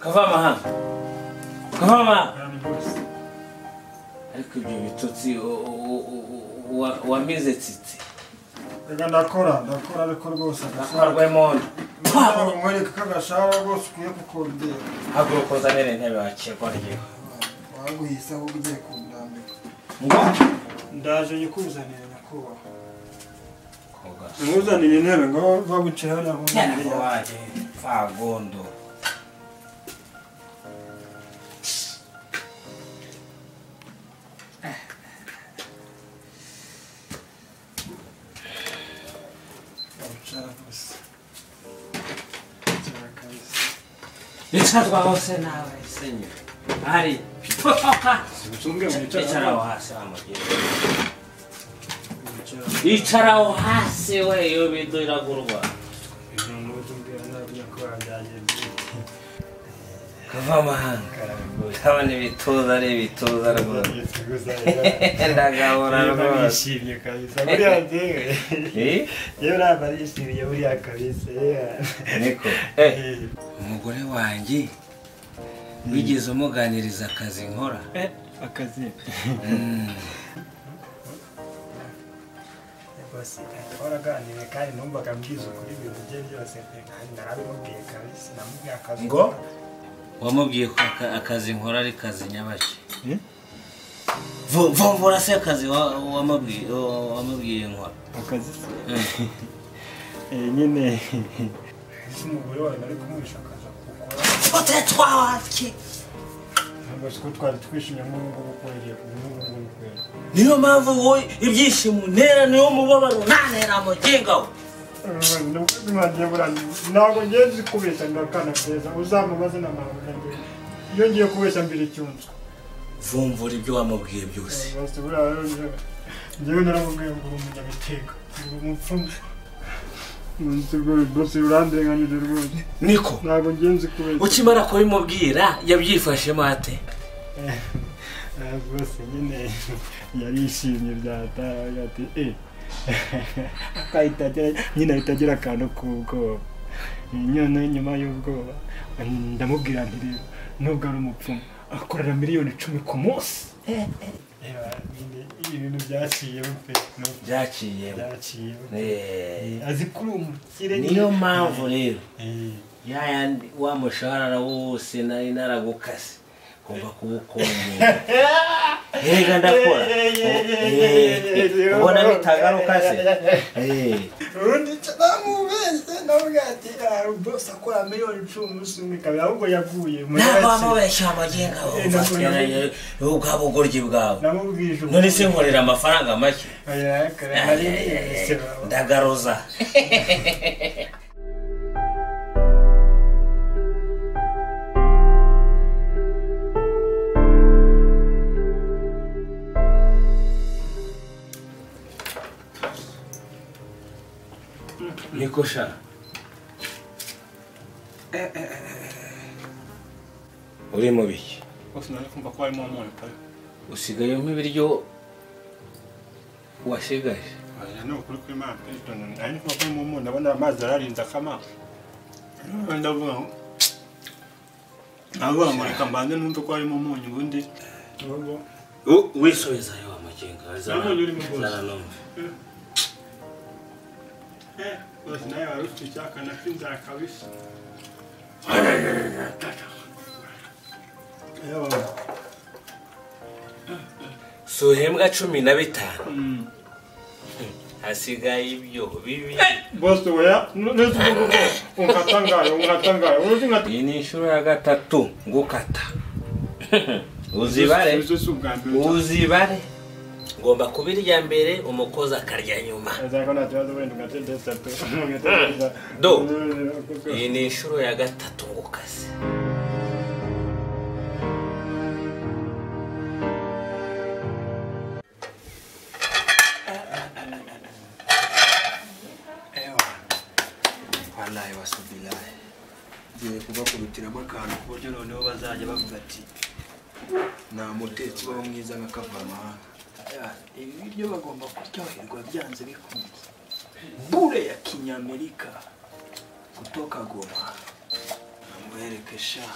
Kavamahanga. Kavamahanga. Ariko ibyo bitutsi wamize tsitsi. Reka ndakora ariko rwose agashara. Ntabwo nkwereka ko agashara rwose ukwiye kukongera. Haguruka uzanire intebe wakirwa ryiwe. Waguhise ahubwo ugiye kundambika. Ngo? Ndaje nyikuzanire nyakubahwa. Nkuzanire intebe ngo baguce hariya mu ntebe. Waje fagondo. Icazwa hose nawe senyo. Ari potoka. Icara aho hasi wa mugire. Icara aho hasi we iyo bido iragurwa. Kavamahanga. Ndabona ibituza ari ibituza rwose. Ndagahora rwose. Nishimye kabisa. Buriya njyewe. Yewe ntabwo arishimiye buriya kabisa. Niko. Umugore wanjye wigeze umuganiriza akazi nkora? Akazi. Bose twaraganiriye kandi numvaga mbwiza ukuri ibintu bye byose kandi narabimubwiye kabisa namubwiye akazi. Ngo? Wamubwiye ko akazi nkora ari kazi nyabaki? Vumvura se akazi wamubwiye nkora? Akazi se? Nyine umugore wawe nari kumwisha akazi gukora. Utetwa wake. Ntabwo siko twari twishimye nk'ubu ngubu kweri ubu kweri. Niyo mpamvu wowe ibyishimo ntera niyo mubabaro ntantera muginga we. Ntabwo ngiye nzi kubeshya ndakana keza uzamubaze n'amahanga ngiye. Iyo ngiye kubeshya mbere icyunzwe. Vumvura ibyo wamubwiye byose. Njyewe naramubwiye ngo uri umunyabiteka, uri umupfumu. Niko. Ntabwo ngiye nzi kubeshya. Ukimara kubimubwira yabyifashemo ate? Rwose nyine yarishimye byataye ati akahita nyine ahita agira akantu k'ubwoba. Nyine nyuma y'ubwoba ndamubwira nti rero nubwo ari umupfumu akorera 10,000,000 ku munsi. Ibintu byaciyemo pe. Byaciyemo. Azi ko uri umukire. Niyo mpamvu rero yayandi wa mushahara wose nari naragukase ngomba kuwukongera. Erega ndakora. Ubona bitagaruka se? Ubundi namubeshye ndavuga ati boss akora 10,000,000 umunsi umwe kabiri ahubwo yaguye. Ntabwo wamubeshye amagenga ubwa bugoryi bwawe. None se nkorera amafaranga make? Ndagaruza. Niko sha. Uri mu biki? Bose nari kumva ko harimo umunyu pe. Usigaye nk'ibiryo washigaje. Oya ni ukuri kw'Imana pe. Nari kumva ko harimo umunyu ndabona amazi ararinze akama. Ndavuga ngo reka mbanze numve ko harimo umunyu ubundi. Wisubizayo amakenga. Zaranumve. Bose nawe wari ufite icyaka na cy'inzara kabisa. Suhembwa 15. Hasigaye ibyo bibi. Bose oya neza unkatangaye uzi iyi ni inshuro ya 3 ngukata. Uzibare. Uzibare. Ngomba kubirya mbere umukozi akarya nyuma. Do. Iyi ni inshuro ya 3 ngukase. Wallahi wasubilahi. Ngiye kubakubitiramo akantu ku buryo noneho bazajya bavuga ati nta mutetsi ubaho mwiza nka Kavamahanga. Ibi biryo bagomba kuryoherwa byanze bikunze. Bure ya Kinyamerika kutoka Goma. Namwereke sha.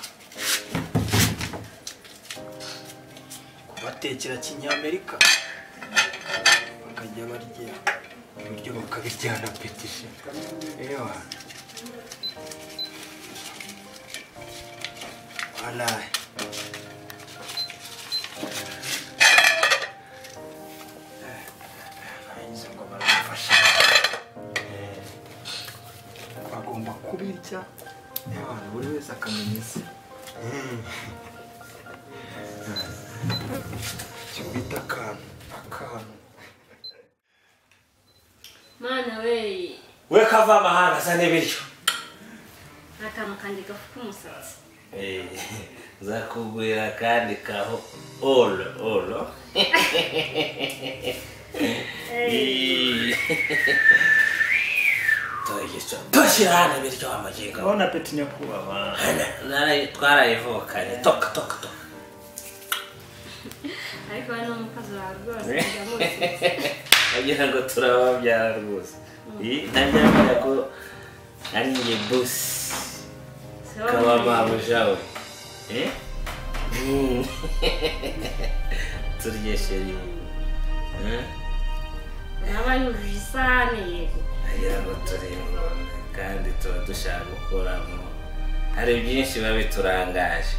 Batekera kinyamerika bakajya barya ibiryo bakabiryana petishe. Ewa. Wala. Nzi ngo barafasha. Bagomba kubirya. Ewa, buri wese akamenya isi. Icyo bita akantu. Mana we. We kava amahanga asa n'ibiryo. Akantu kanjye gafuka umusatsi. Nzakugurira kandi kaho olo olo. Toshyira hano ibiryo amagingo. Bon appétit nyakubahwa. Twarayivukanye toka toka toka. Ariko hano umukozi wawe rwose agira ngo turababyara rwose. Ntajya ko ari njye bosi kaba mabuja we. Turye sheri. Naba yujuje isahani yego. Agira ngo turi kandi tuba dushaka gukoramo. Hari byinshi biba biturangaje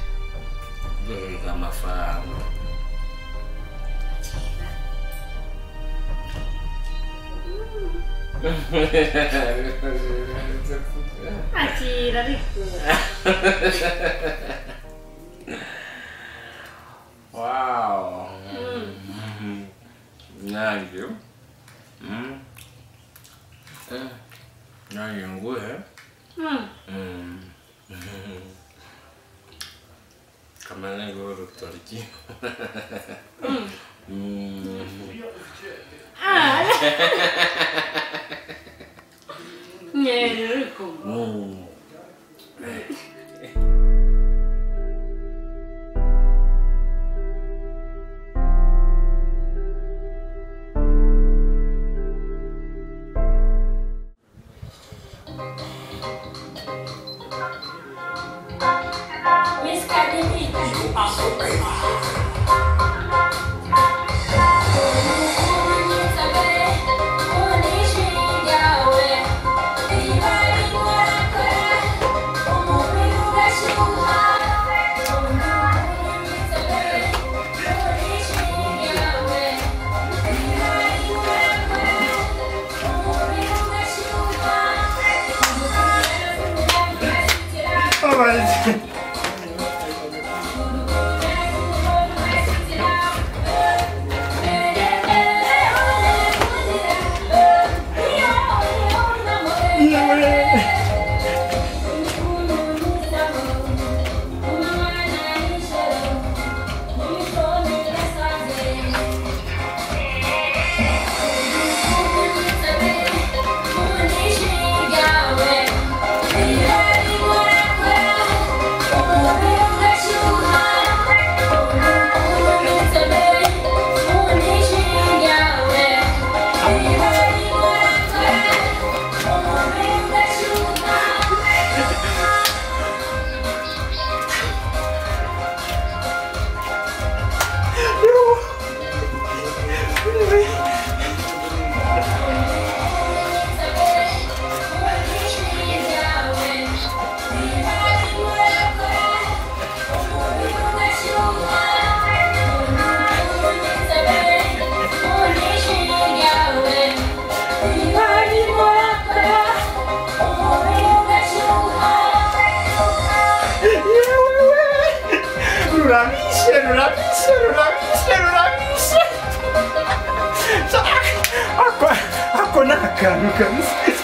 duhiga amafaranga. Akira ariko. Wow. Nanjye. Nanjye nguhe. Kamara ngo urutoryi. Nyeriko. Ruramishe. Ako ni akantu kabisa.